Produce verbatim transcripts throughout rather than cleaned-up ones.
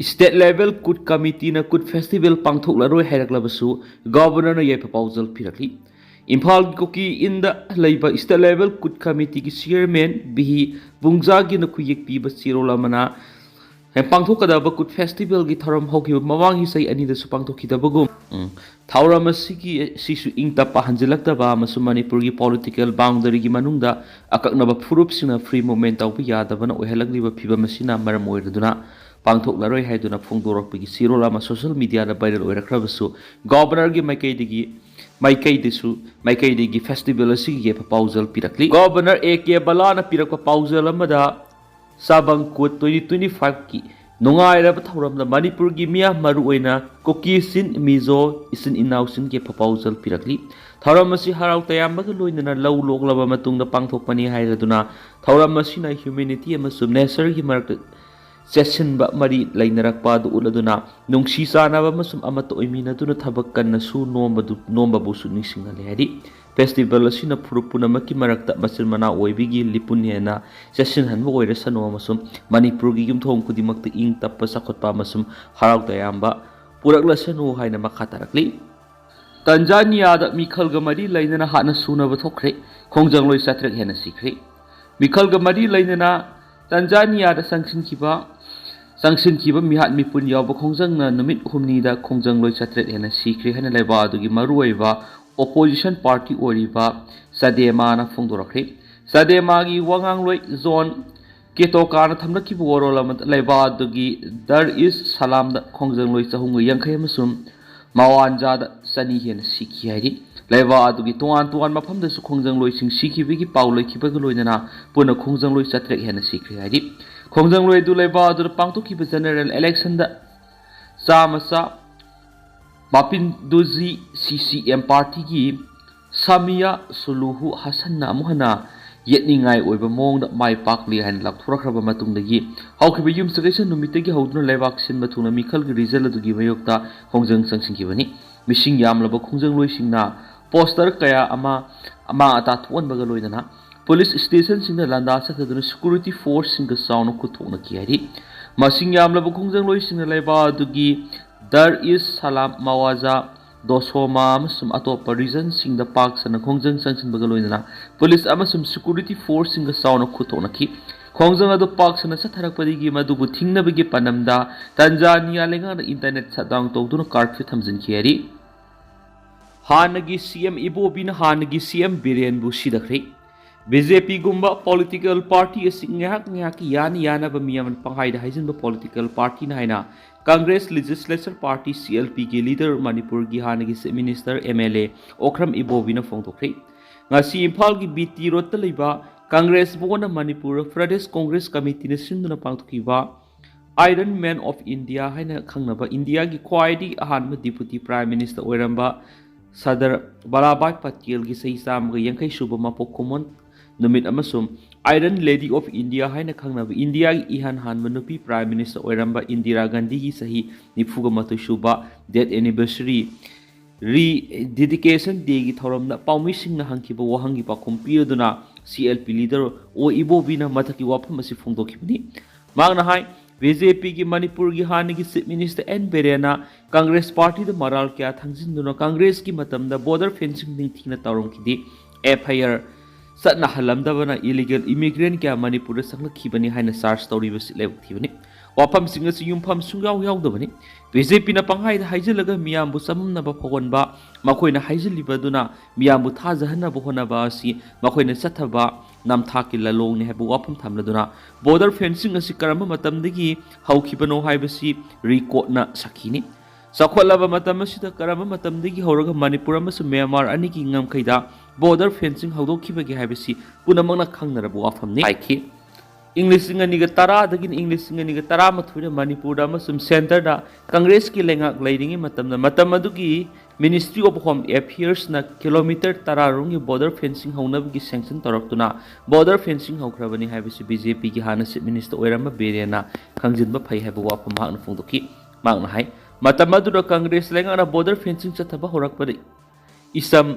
State Level Kut Committeeꯅ Kut Festival ꯄꯥꯡꯊꯣꯛꯂꯔꯣꯏ ꯍꯥꯏꯔꯛꯂꯕꯁꯨ, Governorꯅ ꯌꯥꯏꯐ ꯄꯥꯎꯖꯦꯜ ꯄꯤꯔꯛꯂꯤ꯫ ꯏꯝꯐꯥꯜꯒꯤ ꯀꯨꯀꯤ ꯏꯟꯗ ꯂꯩꯕ State Level Kut Committeeꯒꯤ Chairman ꯕꯤꯍꯤ ꯕꯨꯡꯖꯥꯒꯤꯅ ꯈꯨꯌꯦꯛ ꯄꯤꯕ ꯆꯦꯔꯣꯜ ꯑꯃꯅ ꯄꯥꯡꯊꯣꯛꯀꯗꯕ Kut Festivalꯒꯤ ꯊꯧꯔꯝ ꯍꯧꯈꯤꯕ ꯃꯃꯥꯡꯒꯤ ꯆꯍꯤ ꯑꯅꯤꯗꯁꯨ ꯄꯥꯡꯊꯣꯛꯈꯤꯗꯕꯒꯨꯝ, ꯎꯝ, ꯊꯧꯔꯝ ꯑꯁꯤꯒꯤ, ꯁꯤꯁꯨ ꯏꯪ ꯇꯞꯄ ꯍꯟꯖꯤꯜꯂꯛꯇꯕ ꯑꯃꯁꯨꯡ ꯃꯅꯤꯄꯨꯔꯒꯤ political boundaryꯒꯤ ꯃꯅꯨꯡꯗ ꯑꯀꯛꯅꯕ ꯐꯨꯔꯨꯞꯁꯤꯡꯅ free movement ꯇꯧꯕ ꯌꯥꯗꯕꯅ ꯑꯣꯏꯍꯜꯂꯛꯂꯤꯕ ꯐꯤꯕꯝ ꯑꯁꯤꯅ ꯃꯔꯝ ꯑꯣꯏꯔꯗꯨꯅ ꯄꯥꯡꯊꯣꯛꯂꯔꯣꯏ ꯍꯥꯏꯗꯨꯅ ꯐꯣꯡꯗꯣꯔꯛꯄꯒꯤ ꯆꯦꯔꯣꯜ ꯑꯃ social mediaꯗ viral ꯑꯣꯏꯔꯛꯈ꯭ꯔꯕꯁꯨ, Governorꯒꯤ ꯃꯥꯏꯀꯩꯗꯒꯤ, ꯃꯥꯏꯀꯩꯗꯁꯨ, ꯃꯥꯏꯀꯩꯗꯒꯤ festival ꯑꯁꯤꯒꯤ ꯌꯥꯏꯐ ꯄꯥꯎꯖꯦꯜ ꯄꯤꯔꯛꯂꯤ꯫ Governor ꯑꯦ ꯀꯦ ꯕꯂꯥꯅ ꯄꯤꯔꯛꯄ ꯄꯥꯎꯖꯦꯜ ꯑꯃꯗ, ꯆꯥꯕꯪ ꯀꯨꯠ twenty twenty fiveꯀꯤ ꯅꯨꯡꯉꯥꯏꯔꯕ ꯊꯧꯔꯝꯗ ꯃꯅꯤꯄꯨꯔꯒꯤ ꯃꯤꯌꯥꯝ, ꯃꯔꯨꯑꯣꯏꯅ ꯀꯨꯀꯤ ꯆꯤꯡ ꯃꯤꯖꯣ ꯏꯆꯤꯟ ꯏꯅꯥꯎꯁꯤꯡꯒꯤ ꯌꯥꯏꯐ ꯄꯥꯎꯖꯦꯜ ꯄꯤꯔꯛꯂꯤ꯫ ꯊꯧꯔꯝ ꯑꯁꯤ ꯍꯔꯥꯎ ꯇꯌꯥꯝꯕꯒ ꯂꯣꯏꯅꯅ ꯂꯧ ꯂꯣꯛꯂꯕ ꯃꯇꯨꯡꯗ ꯄꯥꯡꯊꯣꯛꯄꯅꯤ ꯍꯥꯏꯔꯗꯨꯅ, ꯊꯧꯔꯝ ꯑꯁꯤꯅ humanity ꯑꯃꯁꯨꯡ natureꯒꯤ ꯃꯔꯛꯇ ꯆꯦꯠꯁꯤꯟꯕ ꯃꯔꯤ ꯂꯩꯅꯔꯛꯄ ꯑꯗꯨ ꯎꯠꯂꯗꯨꯅ, ꯅꯨꯡꯁꯤ ꯆꯥꯟꯅꯕ ꯑꯃꯁꯨꯡ ꯑꯃꯠꯇ ꯑꯣꯏꯃꯤꯟꯅꯗꯨꯅ ꯊꯕꯛ ꯀꯟꯅ ꯁꯨ ꯅꯣꯝꯕꯗꯨ, ꯅꯣꯝꯕꯕꯨꯁꯨ ꯅꯤꯡꯁꯤꯡꯍꯜꯂꯤ ꯍꯥꯏꯔꯤ꯫ Festival ꯑꯁꯤꯅ ꯐꯨꯔꯨꯞ ꯄꯨꯝꯅꯃꯛꯀꯤ ꯃꯔꯛꯇ ꯃꯆꯤꯟ ꯃꯅꯥꯎ ꯑꯣꯏꯕꯒꯤ ꯂꯤꯄꯨꯟ ꯍꯦꯟꯅ ꯆꯦꯠꯁꯤꯟꯍꯟꯕ ꯑꯣꯏꯔꯁꯅꯨ ꯑꯃꯁꯨꯡ ꯃꯅꯤꯄꯨꯔꯒꯤ ꯌꯨꯝꯊꯣꯡ ꯈꯨꯗꯤꯡꯃꯛꯇ ꯏꯪ ꯇꯞꯄ, ꯆꯥꯎꯈꯠꯄ ꯑꯃꯁꯨꯡ ꯍꯔꯥꯎ ꯇꯌꯥꯝꯕ ꯄꯨꯔꯛꯂꯁꯅꯨ ꯍꯥꯏꯅ ꯃꯈꯥ ꯇꯥꯔꯛꯂꯤ꯫ ꯇꯟꯖꯥꯅꯤꯌꯥꯗ ꯃꯤꯈꯜꯒ ꯃꯔꯤ ꯂꯩꯅꯅ ꯍꯥꯠꯅ ꯁꯨꯅꯕ ꯊꯣꯛꯈ꯭ꯔꯦ꯫ ꯈꯣꯡꯖꯪꯂꯣꯏ ꯆꯥꯇ꯭ꯔꯦꯠ ꯍꯦꯟꯅ ꯁꯤꯈ꯭ꯔꯦ꯫ ꯃꯤꯈꯜꯒ ꯃꯔꯤ ꯂꯩꯅꯅ ꯇꯟꯖꯥꯅꯤꯌꯥꯗ ꯆꯪꯁꯤꯟꯈꯤꯕ, ꯆꯪꯁꯤꯟꯈꯤꯕ ꯃꯤꯍꯥꯠ ꯃꯤꯄꯨꯟ ꯌꯥꯎꯕ ꯈꯣꯡꯖꯪꯅ ꯅꯨꯃꯤꯠ ꯍꯨꯝꯅꯤꯗ ꯈꯣꯡꯖꯪꯂꯣꯏ ꯆꯥꯇ꯭ꯔꯦꯠ ꯍꯦꯟꯅ ꯁꯤꯈ꯭ꯔꯦ ꯍꯥꯏꯅ ꯂꯩꯕꯥꯛ ꯑꯗꯨꯒꯤ ꯃꯔꯨꯑꯣꯏꯕ opposition party ꯑꯣꯏꯔꯤꯕ ꯆꯥꯗꯦꯃꯥꯅ ꯐꯣꯡꯗꯣꯔꯛꯈ꯭ꯔꯦ꯫ ꯆꯥꯗꯦꯃꯥꯒꯤ ꯋꯥꯉꯥꯡꯂꯣꯏ ꯖꯣꯟ ꯀꯦꯇꯣꯀꯥꯅ ꯊꯝꯂꯛꯈꯤꯕ ꯋꯥꯔꯣꯜ ꯑꯃꯗ, ꯂꯩꯕꯥꯛ ꯑꯗꯨꯒꯤ ꯗꯔ ꯏꯁ ꯁꯂꯥꯝꯗ ꯈꯣꯡꯖꯪꯂꯣꯏ ꯆꯍꯨꯝꯒ ꯌꯥꯡꯈꯩ ꯑꯃꯁꯨꯡ ꯃꯋꯥꯟꯖꯥꯗ ꯆꯅꯤ ꯍꯦꯟꯅ ꯁꯤꯈꯤ ꯍꯥꯏꯔꯤ꯫ ꯂꯩꯕꯥꯛ ꯑꯗꯨꯒꯤ ꯇꯣꯉꯥꯟ ꯇꯣꯉꯥꯟꯕ ꯃꯐꯝꯗꯁꯨ ꯈꯣꯡꯖꯪꯂꯣꯏꯁꯤꯡ ꯁꯤꯈꯤꯕꯒꯤ ꯄꯥꯎ ꯂꯩꯈꯤꯕꯒ ꯂꯣꯏꯅꯅ ꯄꯨꯟꯅ ꯈꯣꯡꯖꯪꯂꯣꯏ ꯆꯥꯇ꯭ꯔꯦꯠ ꯍꯦꯟꯅ ꯁꯤꯈ꯭ꯔꯦ ꯍꯥꯏꯔꯤ꯫ ꯈꯣꯡꯖꯪꯂꯣꯏ ꯑꯗꯨ ꯂꯩꯕꯥꯛ ꯑꯗꯨꯗ ꯄꯥꯡꯊꯣꯛꯈꯤꯕ general electionꯗ ꯆꯥꯃ ꯆꯥ ꯃꯥꯄꯤꯟꯗꯨꯖꯤ ꯁꯤ ꯁꯤ ꯑꯦꯝ partyꯒꯤ ꯁꯥꯃꯤꯌꯥ ꯁꯨꯂꯨꯍꯨ ꯍꯁꯟꯅ ꯑꯃꯨꯛ ꯍꯟꯅ ꯌꯦꯠꯅꯤꯡꯉꯥꯏ ꯑꯣꯏꯕ ꯃꯑꯣꯡꯗ ꯃꯥꯏ ꯄꯥꯛꯂꯤ ꯍꯥꯏꯅ ꯂꯥꯎꯊꯣꯔꯛꯈ꯭ꯔꯕ ꯃꯇꯨꯡꯗꯒꯤ, ꯍꯧꯈꯤꯕ ꯌꯨꯝꯁꯀꯩꯁ ꯅꯨꯃꯤꯠꯇꯒꯤ ꯍꯧꯗꯨꯅ ꯂꯩꯕꯥꯛ ꯁꯤꯟꯕ ꯊꯨꯡꯅ ꯃꯤꯈꯜꯒꯤ result ꯑꯗꯨꯒꯤ ꯃꯥꯌꯣꯛꯇ ꯈꯣꯡꯖꯪ ꯆꯪꯁꯤꯟꯈꯤꯕꯅꯤ꯫ ꯃꯤꯁꯤꯡ ꯌꯥꯝꯂꯕ ꯈꯣꯡꯖꯪꯂꯣꯏꯁꯤꯡꯅ ꯄꯣꯁꯇꯔ ꯀꯌꯥ ꯑꯃ ꯑꯃꯥꯡ ꯑꯇꯥ ꯊꯣꯛꯍꯟꯕꯒ ꯂꯣꯏꯅꯅ ꯄꯨꯂꯤꯁ ꯁ꯭ꯇꯦꯁꯟꯁꯤꯡꯗ ꯂꯥꯟꯗꯥ ꯆꯠꯊꯗꯨꯅ ꯁꯦꯀ꯭ꯌꯨꯔꯤꯇꯤ ꯐꯣꯔꯁꯁꯤꯡꯒ ꯆꯥꯎꯅ ꯈꯨꯠꯊꯣꯛꯅꯈꯤ ꯍꯥꯏꯔꯤ꯫ ꯃꯁꯤꯡ ꯌꯥꯝꯂꯕ ꯈꯣꯡꯖꯪꯂꯣꯏꯁꯤꯡꯅ ꯂꯩꯕꯥꯛ ꯑꯗꯨꯒꯤ ꯗꯔ ꯏꯁ ꯁꯂꯥꯝ, ꯃꯋꯥꯖꯥ, ꯗꯣꯁꯣꯃꯥ ꯑꯃꯁꯨꯡ ꯑꯇꯣꯞꯄ ꯔꯤꯖꯟꯁꯤꯡꯗ ꯄꯥꯛ ꯁꯟꯅ ꯈꯣꯡꯖꯪ ꯆꯪꯁꯤꯟꯕꯒ ꯂꯣꯏꯅꯅ ꯄꯨꯂꯤꯁ ꯑꯃꯁꯨꯡ ꯁꯦꯀ꯭ꯌꯨꯔꯤꯇꯤ ꯐꯣꯔꯁꯁꯤꯡꯒ ꯆꯥꯎꯅ ꯈꯨꯠꯊꯣꯛꯅꯈꯤ꯫ ꯈꯣꯡꯖꯪ ꯑꯗꯨ ꯄꯥꯛ ꯁꯟꯅ ꯆꯠꯊꯔꯛꯄꯗꯒꯤ ꯃꯗꯨꯕꯨ ꯊꯤꯡꯅꯕꯒꯤ ꯄꯥꯟꯗꯝꯗ ꯇꯟꯖꯥꯅꯤꯌꯥ ꯂꯩꯉꯥꯛꯅ ꯏꯟꯇꯔꯅꯦꯠ ꯁꯠꯗꯥꯎꯟ ꯇꯧꯗꯨꯅ ꯀꯥꯔꯐ꯭ꯌꯨ ꯊꯝꯖꯤꯟꯈꯤ ꯍꯥꯏꯔꯤ꯫ ꯍꯥꯟꯅꯒꯤ ꯁꯤ ꯑꯦꯝ ꯏꯕꯣꯕꯤꯅ ꯍꯥꯟꯅꯒꯤ ꯁꯤ ꯑꯦꯝ ꯕꯤꯔꯦꯟꯕꯨ ꯁꯤꯗꯈ꯭ꯔꯦ꯫ ꯕꯤ ꯖꯦ ꯄꯤꯒꯨꯝꯕ ꯄꯣꯂꯤꯇꯤꯀꯦꯜ ꯄꯥꯔꯇꯤ ꯑꯁꯤ ꯉꯥꯏꯍꯥꯛ ꯉꯥꯏꯍꯥꯛꯀꯤ ꯌꯥꯅ ꯌꯥꯅꯕ ꯃꯤꯌꯥꯝꯅ ꯄꯪꯍꯥꯏꯗ ꯍꯥꯏꯖꯤꯟꯕ ꯄꯣꯂꯤꯇꯤꯀꯦꯜ ꯄꯥꯔꯇꯤꯅ ꯍꯥꯏꯅ Congress legislature party, C L ꯄꯤꯒꯤ ꯂꯤꯗꯔ, ꯃꯅꯤꯄꯨꯔꯒꯤ ꯍꯥꯟꯅꯒꯤ chief minister, M L A Okram ꯏꯕꯣꯕꯤꯅ ꯐꯣꯡꯗꯣꯛꯈ꯭ꯔꯦ꯫ ꯉꯁꯤ ꯏꯝꯐꯥꯜꯒꯤ ꯕꯤ ꯇꯤ ꯔꯣꯗꯇ ꯂꯩꯕ ꯀꯪꯒ꯭ꯔꯦꯁ ꯚꯋꯟꯗ ꯃꯅꯤꯄꯨꯔ ꯄ꯭ꯔꯗꯦꯁ ꯀꯪꯒ꯭ꯔꯦꯁ ꯀꯃꯤꯇꯤꯅ ꯁꯤꯟꯗꯨꯅ ꯄꯥꯡꯊꯣꯛꯈꯤꯕ Iron Man of India ꯍꯥꯏꯅ ꯈꯪꯅꯕ ꯏꯟꯗꯤꯌꯥꯒꯤ ꯈ꯭ꯋꯥꯏꯗꯒꯤ ꯑꯍꯥꯟꯕ ꯗꯤꯄꯨꯇꯤ ꯄ꯭ꯔꯥꯏꯝ ꯃꯤꯅꯤꯁꯇꯔ ꯑꯣꯏꯔꯝꯕ ꯁꯔꯗꯥꯔ ꯕꯂꯥꯚꯥꯏ ꯄꯇꯦꯜꯒꯤ ꯆꯍꯤ ꯆꯥꯝꯃꯒ ꯌꯥꯡꯈꯩ ꯁꯨꯕ ꯃꯄꯣꯛ ꯀꯨꯝꯑꯣꯟ ꯅꯨꯃꯤꯠ ꯑꯃꯁꯨꯡ Iron Lady of India ꯍꯥꯏꯅ ꯈꯪꯅꯕ ꯏꯟꯗꯤꯌꯥꯒꯤ ꯏꯍꯥꯟ ꯍꯥꯟꯕ ꯅꯨꯄꯤ ꯄ꯭ꯔꯥꯏꯝ ꯃꯤꯅꯤꯁꯇꯔ ꯑꯣꯏꯔꯝꯕ ꯏꯟꯗꯤꯔꯥ ꯒꯥꯟꯙꯤꯒꯤ ꯆꯍꯤ ꯅꯤꯐꯨꯒ ꯃꯥꯊꯣꯏ ꯁꯨꯕ death anniversary, Rededication Dayꯒꯤ ꯊꯧꯔꯝꯗ ꯄꯥꯎꯃꯤꯁꯤꯡꯅ ꯍꯪꯈꯤꯕ ꯋꯥꯍꯪꯒꯤ ꯄꯥꯎꯈꯨꯝ ꯄꯤꯔꯗꯨꯅ ꯁꯤ ꯑꯦꯜ ꯄꯤ ꯂꯤꯗꯔ ꯑꯣ ꯏꯕꯣꯕꯤꯅ ꯃꯊꯛꯀꯤ ꯋꯥꯐꯝ ꯑꯁꯤ ꯐꯣꯡꯗꯣꯛꯈꯤꯕꯅꯤ꯫ ꯃꯍꯥꯛꯅ ꯍꯥꯏ, ꯕꯤ ꯖꯦ ꯄꯤꯒꯤ ꯃꯅꯤꯄꯨꯔꯒꯤ ꯍꯥꯟꯅꯒꯤ ꯆꯤꯐ ꯃꯤꯅꯤꯁꯇꯔ ꯑꯦꯟ ꯕꯤꯔꯦꯟꯅ ꯀꯪꯒ꯭ꯔꯦꯁ ꯄꯥꯔꯇꯤꯗ ꯃꯔꯥꯜ ꯀꯌꯥ ꯊꯥꯡꯖꯤꯟꯗꯨꯅ ꯀꯪꯒ꯭ꯔꯦꯁꯀꯤ ꯃꯇꯝꯗ ꯕꯣꯔꯗꯔ ꯐꯦꯟꯁꯤꯡ ꯅꯤꯡꯊꯤꯅ ꯇꯧꯔꯝꯈꯤꯗꯦ, ꯑꯦꯐ ꯑꯥꯏ ꯑꯥꯔ ꯆꯠꯅꯍꯜꯂꯝꯗꯕꯅ ꯏꯂꯤꯒꯦꯜ ꯏꯃꯤꯒ꯭ꯔꯦꯟ ꯀꯌꯥ ꯃꯅꯤꯄꯨꯔꯗ ꯆꯪꯂꯛꯈꯤꯕꯅꯤ ꯍꯥꯏꯅ ꯆꯥꯔꯖ ꯇꯧꯔꯤꯕꯁꯤ ꯂꯥꯏꯕꯛ ꯊꯤꯕꯅꯤ꯫ ꯋꯥꯐꯝꯁꯤꯡ ꯑꯁꯤ ꯌꯨꯝꯐꯝ ꯁꯨꯡꯌꯥꯎ ꯌꯥꯎꯗꯕꯅꯤ꯫ ꯕꯤ ꯖꯦ ꯄꯤꯅ ꯄꯪꯍꯥꯏꯗ ꯍꯥꯏꯖꯤꯜꯂꯒ ꯃꯤꯌꯥꯝꯕꯨ ꯆꯃꯝꯅꯕ ꯐꯥꯎꯍꯟꯕ, ꯃꯈꯣꯏꯅ ꯍꯥꯏꯖꯤꯜꯂꯤꯕ ꯑꯗꯨꯅ ꯃꯤꯌꯥꯝꯕꯨ ꯊꯥꯖꯍꯟꯅꯕ ꯍꯣꯠꯅꯕ ꯑꯁꯤ ꯃꯈꯣꯏꯅ ꯆꯠꯊꯕ ꯅꯝꯊꯥꯛꯀꯤ ꯂꯥꯂꯣꯡꯅꯤ ꯍꯥꯏꯕ ꯋꯥꯐꯝ ꯊꯝꯂꯗꯨꯅ ꯕꯣꯔꯗꯔ ꯐꯦꯟꯁꯤꯡ ꯑꯁꯤ ꯀꯔꯝꯕ ꯃꯇꯝꯗꯒꯤ ꯍꯧꯈꯤꯕꯅꯣ ꯍꯥꯏꯕꯁꯤ ꯔꯤꯀꯣꯔꯠꯅ ꯁꯥꯈꯤꯅꯤ꯫ ꯆꯥꯎꯈꯠꯂꯕ ꯃꯇꯝ ꯑꯁꯤꯗ ꯀꯔꯝꯕ ꯃꯇꯝꯗꯒꯤ ꯍꯧꯔꯒ ꯃꯅꯤꯄꯨꯔ ꯑꯃꯁꯨꯡ ꯃ꯭ꯌꯥꯟꯃꯥꯔ ꯑꯅꯤꯒꯤ ꯉꯝꯈꯩꯗ ꯕꯣꯔꯗꯔ ꯐꯦꯟꯁꯤꯡ ꯍꯧꯗꯣꯛꯈꯤꯕꯒꯦ ꯍꯥꯏꯕꯁꯤ ꯄꯨꯝꯅꯃꯛꯅ ꯈꯪꯅꯔꯕ ꯋꯥꯐꯝꯅꯤ ꯍꯥꯏꯈꯤ꯫ ꯏꯪ ꯂꯤꯁꯤꯡ ꯑꯅꯤꯒ ꯇꯔꯥꯗꯒꯤꯅ ꯏꯪ ꯂꯤꯁꯤꯡ ꯑꯅꯤꯒ ꯇꯔꯥꯃꯥꯊꯣꯏꯗ ꯃꯅꯤꯄꯨꯔꯗ ꯑꯃꯁꯨꯡ ꯁꯦꯟꯇꯔꯗ ꯀꯪꯒ꯭ꯔꯦꯁꯀꯤ ꯂꯩꯉꯥꯛ ꯂꯩꯔꯤꯉꯩ ꯃꯇꯝꯗ, ꯃꯇꯝ ꯑꯗꯨꯒꯤ ꯃꯤꯅꯤꯁꯇ꯭ꯔꯤ ꯑꯣꯐ ꯍꯣꯝ ꯑꯦꯐꯤꯌꯔꯁꯅ ꯀꯤꯂꯣꯃꯤꯇꯔ ꯇꯔꯥ ꯔꯣꯝꯒꯤ ꯕꯣꯔꯗꯔ ꯐꯦꯟꯁꯤꯡ ꯍꯧꯅꯕꯒꯤ ꯁꯦꯡꯁꯟ ꯇꯧꯔꯛꯇꯨꯅ ꯕꯣꯔꯗꯔ ꯐꯦꯟꯁꯤꯡ ꯍꯧꯈ꯭ꯔꯕꯅꯤ ꯍꯥꯏꯕꯁꯤ ꯕꯤ ꯖꯦ ꯄꯤꯒꯤ ꯍꯥꯟꯅ ꯆꯤꯐ ꯃꯤꯅꯤꯁꯇꯔ ꯑꯣꯏꯔꯝꯕ ꯕꯤꯔꯦꯟꯅ ꯈꯪꯖꯤꯟꯕ ꯐꯩ ꯍꯥꯏꯕ ꯋꯥꯐꯝ ꯃꯍꯥꯛꯅ ꯐꯣꯡꯗꯣꯛꯈꯤ꯫ ꯃꯍꯥꯛꯅ ꯍꯥꯏ, ꯃꯇꯝ ꯑꯗꯨꯗ ꯀꯪꯒ꯭ꯔꯦꯁ ꯂꯩꯉꯥꯛꯅ border fencing ꯆꯠꯊꯕ ꯍꯧꯔꯛꯄꯗꯒꯤ ꯏꯁꯝ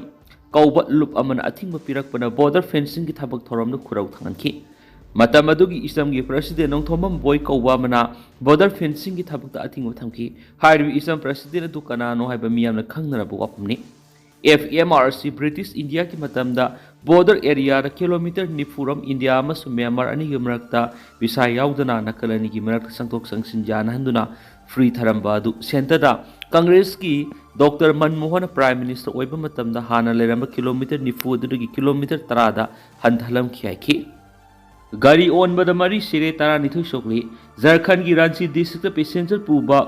ꯀꯧꯕ ꯂꯨꯞ ꯑꯃꯅ ꯑꯊꯤꯡꯕ ꯄꯤꯔꯛꯄꯅ border fencingꯒꯤ ꯊꯕꯛ ꯊꯧꯔꯝꯗꯨ ꯈꯨꯔꯧ ꯊꯥꯡꯍꯟꯈꯤ꯫ ꯃꯇꯝ ꯑꯗꯨꯒꯤ ꯏꯁꯝꯒꯤ president ꯅꯣꯡꯊꯣꯝꯕꯝ ꯕꯣꯏ ꯀꯧꯕ ꯑꯃꯅ border fencingꯒꯤ ꯊꯕꯛꯇ ꯑꯊꯤꯡꯕ ꯊꯝꯈꯤ꯫ ꯍꯥꯏꯔꯤꯕ ꯏꯁꯝ president ꯑꯗꯨ ꯀꯅꯥꯅꯣ ꯍꯥꯏꯕ ꯃꯤꯌꯥꯝꯅ ꯈꯪꯅꯔꯕ ꯋꯥꯐꯝꯅꯤ꯫ F M R C British Indiaꯒꯤ ꯃꯇꯝꯗ border areaꯗ kilometre ꯅꯤꯐꯨ ꯔꯣꯝ India ꯑꯃꯁꯨꯡ Myanmar ꯑꯅꯤꯒꯤ ꯃꯔꯛꯇ visa ꯌꯥꯎꯗꯅ ꯅꯥꯀꯜ ꯑꯅꯤꯒꯤ ꯃꯔꯛꯇ ꯆꯪꯊꯣꯛ ꯆꯪꯁꯤꯟ ꯌꯥꯅꯍꯟꯗꯨꯅ free ꯊꯔꯝꯕ ꯑꯗꯨ centreꯗ ꯀꯪꯒ꯭ꯔꯦꯁꯀꯤ Doctor ꯃꯟꯃꯣꯍꯟ Prime Minister ꯑꯣꯏꯕ ꯃꯇꯝꯗ ꯍꯥꯟꯅ ꯂꯩꯔꯝꯕ kilometre ꯅꯤꯐꯨ ꯑꯗꯨꯗꯒꯤ kilometre ꯇꯔꯥꯗ ꯍꯟꯊꯍꯜꯂꯝꯈꯤ ꯍꯥꯏꯈꯤ꯫ ꯒꯥꯔꯤ ꯑꯣꯟꯕꯗ ꯃꯔꯤ ꯁꯤꯔꯦ, ꯇꯔꯥꯅꯤꯊꯣꯏ ꯁꯣꯛꯂꯤ꯫ ꯖꯔꯈꯟꯒꯤ ꯔꯥꯟꯆꯤ districtꯇ passenger ꯄꯨꯕ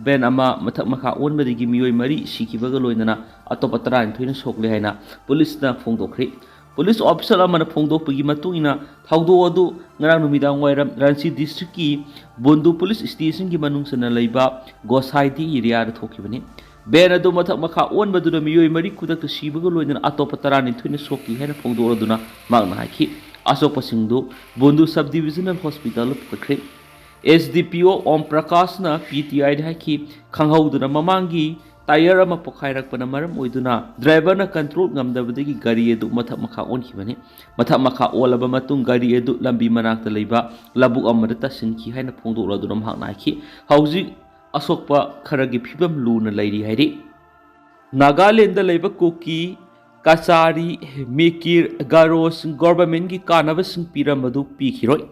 van ꯑꯃ ꯃꯊꯛ ꯃꯈꯥ ꯑꯣꯟꯕꯗꯒꯤ ꯃꯤꯑꯣꯏ ꯃꯔꯤ ꯁꯤꯈꯤꯕꯒ ꯂꯣꯏꯅꯅ ꯑꯇꯣꯞꯄ ꯇꯔꯥꯅꯤꯊꯣꯏꯅ ꯁꯣꯛꯂꯦ ꯍꯥꯏꯅ ꯄꯨꯂꯤꯁꯅ ꯐꯣꯡꯗꯣꯛꯈ꯭ꯔꯦ꯫ ꯄꯨꯂꯤꯁ official ꯑꯃꯅ ꯐꯣꯡꯗꯣꯛꯄꯒꯤ ꯃꯇꯨꯡ ꯏꯟꯅ, ꯊꯧꯗꯣꯛ ꯑꯗꯨ ꯉꯔꯥꯡ ꯅꯨꯃꯤꯗꯥꯡ ꯋꯥꯏꯔꯝ ꯔꯥꯟꯆꯤ districtꯀꯤ ꯕꯨꯟꯗꯨ police stationꯒꯤ ꯃꯅꯨꯡ ꯆꯟꯅ ꯂꯩꯕ ꯒꯣꯁꯥꯏꯗꯤ areaꯗ ꯊꯣꯛꯈꯤꯕꯅꯤ꯫ Van ꯑꯗꯨ ꯃꯊꯛ ꯃꯈꯥ ꯑꯣꯟꯕꯗꯨꯗ ꯃꯤꯑꯣꯏ ꯃꯔꯤ ꯈꯨꯗꯛꯇ ꯁꯤꯕꯒ ꯂꯣꯏꯅꯅ ꯑꯇꯣꯞꯄ ꯇꯔꯥꯅꯤꯊꯣꯏꯅ ꯁꯣꯛꯈꯤ ꯍꯥꯏꯅ ꯐꯣꯡꯗꯣꯛꯂꯗꯨꯅ ꯃꯍꯥꯛꯅ ꯍꯥꯏꯈꯤ꯫ ꯑꯁꯣꯛꯄꯁꯤꯡꯗꯨ ꯕꯨꯟꯗꯨ sub divisional hospitalꯗ ꯄꯨꯈꯠꯈ꯭ꯔꯦ꯫ S D P O ꯑꯣꯝ ꯄ꯭ꯔꯀꯥꯁꯅ P T Iꯗ ꯍꯥꯏꯈꯤ, ꯈꯪꯍꯧꯗꯅ ꯃꯃꯥꯡꯒꯤ tyre ꯑꯃ ꯄꯣꯈꯥꯏꯔꯛꯄꯅ ꯃꯔꯝ ꯑꯣꯏꯗꯨꯅ driverꯅ control ꯉꯝꯗꯕꯗꯒꯤ ꯒꯥꯔꯤ ꯑꯗꯨ ꯃꯊꯛ ꯃꯈꯥ ꯑꯣꯟꯈꯤꯕꯅꯤ꯫ ꯃꯊꯛ ꯃꯈꯥ ꯑꯣꯜꯂꯕ ꯃꯇꯨꯡ ꯒꯥꯔꯤ ꯑꯗꯨ ꯂꯝꯕꯤ ꯃꯅꯥꯛꯇ ꯂꯩꯕ ꯂꯧꯕꯨꯛ ꯑꯃꯗ ꯇꯥꯁꯤꯟꯈꯤ ꯍꯥꯏꯅ ꯐꯣꯡꯗꯣꯛꯂꯗꯨꯅ ꯃꯍꯥꯛꯅ ꯍꯥꯏꯈꯤ꯫ ꯍꯧꯖꯤꯛ ꯑꯁꯣꯛꯄ ꯈꯔꯒꯤ ꯐꯤꯕꯝ ꯂꯨꯅ ꯂꯩꯔꯤ ꯍꯥꯏꯔꯤ꯫ ꯅꯥꯒꯥꯂꯦꯟꯗ ꯂꯩꯕ ꯀꯨꯀꯤ, ꯀꯆꯥꯔꯤ, ꯃꯤꯀꯤꯔ, ꯒꯥꯔꯣꯁꯤꯡ governmentꯀꯤ ꯀꯥꯟꯅꯕꯁꯤꯡ ꯄꯤꯔꯝꯕꯗꯨ ꯄꯤꯈꯤꯔꯣꯏ꯫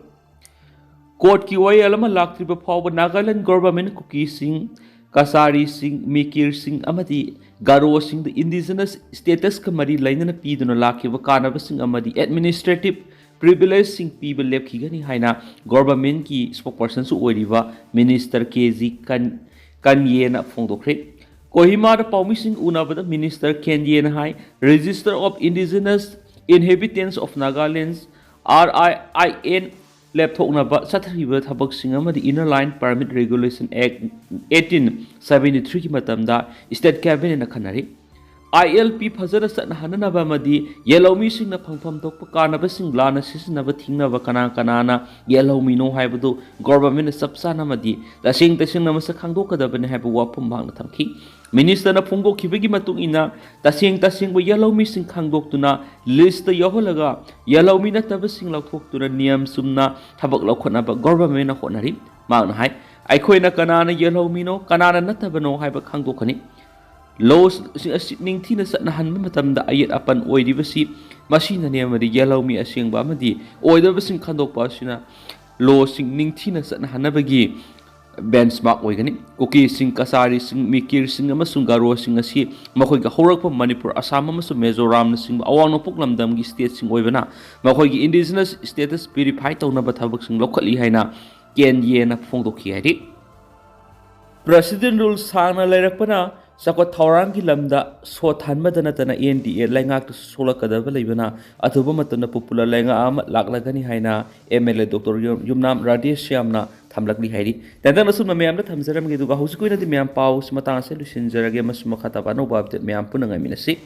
Courtꯀꯤ ꯋꯥꯌꯦꯜ ꯑꯃ ꯂꯥꯛꯇ꯭ꯔꯤꯕ ꯐꯥꯎꯕ ꯅꯥꯒꯥꯂꯦꯟ government ꯀꯨꯀꯤꯁꯤꯡ, ꯀꯆꯥꯔꯤꯁꯤꯡ, ꯃꯤꯀꯤꯔꯁꯤꯡ ꯑꯃꯗꯤ ꯒꯥꯔꯣꯁꯤꯡꯗ indigenous statusꯀ ꯃꯔꯤ ꯂꯩꯅꯅ ꯄꯤꯗꯨꯅ ꯂꯥꯛꯈꯤꯕ ꯀꯥꯟꯅꯕꯁꯤꯡ ꯑꯃꯗꯤ administrative privilegeꯁꯤꯡ ꯄꯤꯕ ꯂꯦꯞꯈꯤꯒꯅꯤ ꯍꯥꯏꯅ governmentꯀꯤ spokespersonꯁꯨ ꯑꯣꯏꯔꯤꯕ Minister K G ꯀꯟ-, ꯀꯟꯌꯦꯅ ꯐꯣꯡꯗꯣꯛꯈ꯭ꯔꯦ꯫ ꯀꯣꯍꯤꯃꯥꯗ ꯄꯥꯎꯃꯤꯁꯤꯡ ꯎꯅꯕꯗ Minister ꯀꯦꯟꯌꯦꯅ high, Register of Indigenous Inhabitants of Nagaland, R I I N, ꯂꯦꯞꯊꯣꯛꯅꯕ ꯆꯠꯊꯔꯤꯕ ꯊꯕꯛꯁꯤꯡ ꯑꯃꯗꯤ Inner Line Permit Regulation Act eighteen seventy-threeꯒꯤ ꯃꯇꯝꯗ state cabinetꯅ ꯈꯟꯅꯔꯤ꯫ ꯑꯥꯏ ꯑꯦꯜ ꯄꯤ ꯐꯖꯅ ꯆꯠꯅꯍꯟꯅꯅꯕ ꯑꯃꯗꯤ ꯌꯦꯜꯍꯧꯃꯤꯁꯤꯡꯅ ꯐꯪꯐꯝ ꯊꯣꯛꯄ ꯀꯥꯟꯅꯕꯁꯤꯡ ꯂꯥꯟꯅ ꯁꯤꯖꯤꯟꯅꯕ ꯊꯤꯡꯅꯕ ꯀꯅꯥ ꯀꯅꯥꯅ ꯌꯦꯜꯍꯧꯃꯤꯅꯣ ꯍꯥꯏꯕꯗꯨ ꯒꯣꯚꯔꯟꯃꯦꯟꯠꯅ ꯆꯞ ꯆꯥꯅ ꯑꯃꯗꯤ ꯇꯁꯦꯡ ꯇꯁꯦꯡꯅ ꯃꯁꯛ ꯈꯪꯗꯣꯛꯀꯗꯕꯅꯤ ꯍꯥꯏꯕ ꯋꯥꯐꯝ ꯃꯍꯥꯛꯅ ꯊꯝꯈꯤ꯫ ꯃꯤꯅꯤꯁꯇꯔꯅ ꯐꯣꯡꯗꯣꯛꯈꯤꯕꯒꯤ ꯃꯇꯨꯡ ꯏꯟꯅ, ꯇꯁꯦꯡ ꯇꯁꯦꯡꯕ ꯌꯦꯜꯍꯧꯃꯤꯁꯤꯡ ꯈꯪꯗꯣꯛꯇꯨꯅ ꯂꯤꯁꯇ ꯌꯥꯎꯍꯜꯂꯒ ꯌꯦꯜꯍꯧꯃꯤ ꯅꯠꯇꯕꯁꯤꯡ ꯂꯧꯊꯣꯛꯇꯨꯅ ꯅꯤꯌꯝ ꯆꯨꯝꯅ ꯊꯕꯛ ꯂꯧꯈꯠꯅꯕ ꯒꯣꯚꯔꯟꯃꯦꯟꯠꯅ ꯍꯣꯠꯅꯔꯤ꯫ ꯃꯍꯥꯛꯅ ꯍꯥꯏ, ꯑꯩꯈꯣꯏꯅ ꯀꯅꯥꯅ ꯌꯦꯜꯍꯧꯃꯤꯅꯣ, ꯀꯅꯥꯅ ꯅꯠꯇꯕꯅꯣ ꯍꯥꯏꯕ ꯈꯪꯗꯣꯛꯀꯅꯤ꯫ ꯂꯣꯁꯤꯡ ꯑꯁꯤ ꯅꯤꯡꯊꯤꯅ ꯆꯠꯅꯍꯟꯕ ꯃꯇꯝꯗ ꯑꯌꯦꯠ ꯑꯄꯟ ꯑꯣꯏꯔꯤꯕꯁꯤ ꯃꯁꯤꯅꯅꯤ ꯑꯃꯗꯤ ꯌꯦꯜꯍꯧꯃꯤ ꯑꯁꯦꯡꯕ ꯑꯃꯗꯤ ꯑꯣꯏꯗꯕꯁꯤꯡ ꯈꯟꯗꯣꯛꯄ ꯑꯁꯤꯅ ꯂꯣꯁꯤꯡ ꯅꯤꯡꯊꯤꯅ ꯆꯠꯅꯍꯟꯅꯕꯒꯤ ꯕꯦꯟꯆꯃꯥꯔꯛ ꯑꯣꯏꯒꯅꯤ꯫ ꯀꯨꯀꯤꯁꯤꯡ, ꯀꯆꯥꯔꯤꯁꯤꯡ, ꯃꯤꯀꯤꯔꯁꯤꯡ ꯑꯃꯁꯨꯡ ꯒꯥꯔꯣꯁꯤꯡ ꯑꯁꯤ ꯃꯈꯣꯏꯒꯤ ꯍꯧꯔꯛꯐꯝ ꯃꯅꯤꯄꯨꯔ, ꯑꯁꯥꯝ ꯑꯃꯁꯨꯡ ꯃꯤꯖꯣꯔꯥꯝꯅꯆꯤꯡꯕ ꯑꯋꯥꯡ ꯅꯣꯡꯄꯣꯛ ꯂꯝꯗꯝꯒꯤ ꯁ꯭ꯇꯦꯠꯁꯤꯡ ꯑꯣꯏꯕꯅ ꯃꯈꯣꯏꯒꯤ ꯏꯟꯗꯤꯖꯤꯅꯁ ꯁ꯭ꯇꯦꯇꯁ ꯚꯦꯔꯤꯐꯥꯏ ꯇꯧꯅꯕ ꯊꯕꯛꯁꯤꯡ ꯂꯧꯈꯠꯂꯤ ꯍꯥꯏꯅ ꯀꯦ ꯑꯦꯟ ꯗꯤ ꯑꯦꯅ ꯐꯣꯡꯗꯣꯛꯈꯤ ꯍꯥꯏꯔꯤ꯫ ꯄ꯭ꯔꯦꯁꯤꯗꯦꯟ ꯔꯨꯜ ꯁꯥꯡꯅ ꯂꯩꯔꯛꯄꯅ ꯆꯥꯎꯈꯠ ꯊꯧꯔꯥꯡꯒꯤ ꯂꯝꯗ ꯁꯣꯠ ꯊꯥꯟꯕꯗ ꯅꯠꯇꯅ ꯑꯦꯟ ꯗꯤ ꯑꯦ ꯂꯩꯉꯥꯛꯇꯁꯨ ꯁꯣꯛꯂꯛꯀꯗꯕ ꯂꯩꯕꯅ ꯑꯊꯨꯕ ꯃꯇꯝꯗ ꯄꯣꯄꯨꯂꯔ ꯂꯩꯉꯥꯛ ꯑꯃ ꯂꯥꯛꯂꯒꯅꯤ ꯍꯥꯏꯅ ꯑꯦꯝ ꯑꯦꯜ ꯑꯦ ꯗꯣꯛꯇꯔ ꯌꯨꯝ-, ꯌꯨꯝꯅꯥꯝ ꯔꯥꯙꯦꯁ꯭ꯌꯥꯝꯅ ꯊꯝꯂꯛꯂꯤ ꯍꯥꯏꯔꯤ꯫ ꯇꯦꯟꯇꯛꯅ ꯑꯁꯨꯝꯅ ꯃꯌꯥꯝꯗ ꯊꯝꯖꯔꯝꯒꯦ, ꯑꯗꯨꯒ ꯍꯧꯖꯤꯛꯀꯤ ꯑꯣꯏꯅꯗꯤ ꯃꯌꯥꯝ ꯄꯥꯎꯁꯤ ꯃꯇꯥꯡ ꯑꯁꯤꯗ ꯂꯣꯏꯁꯤꯟꯖꯔꯒꯦ꯫ ꯃꯁꯤ ꯃꯈꯥ ꯇꯥꯕ ꯑꯅꯧꯕ ꯑꯞꯗꯦꯠ ꯃꯌꯥꯝ ꯄꯨꯟꯅ ꯉꯥꯏꯃꯤꯟꯅꯁꯤ꯫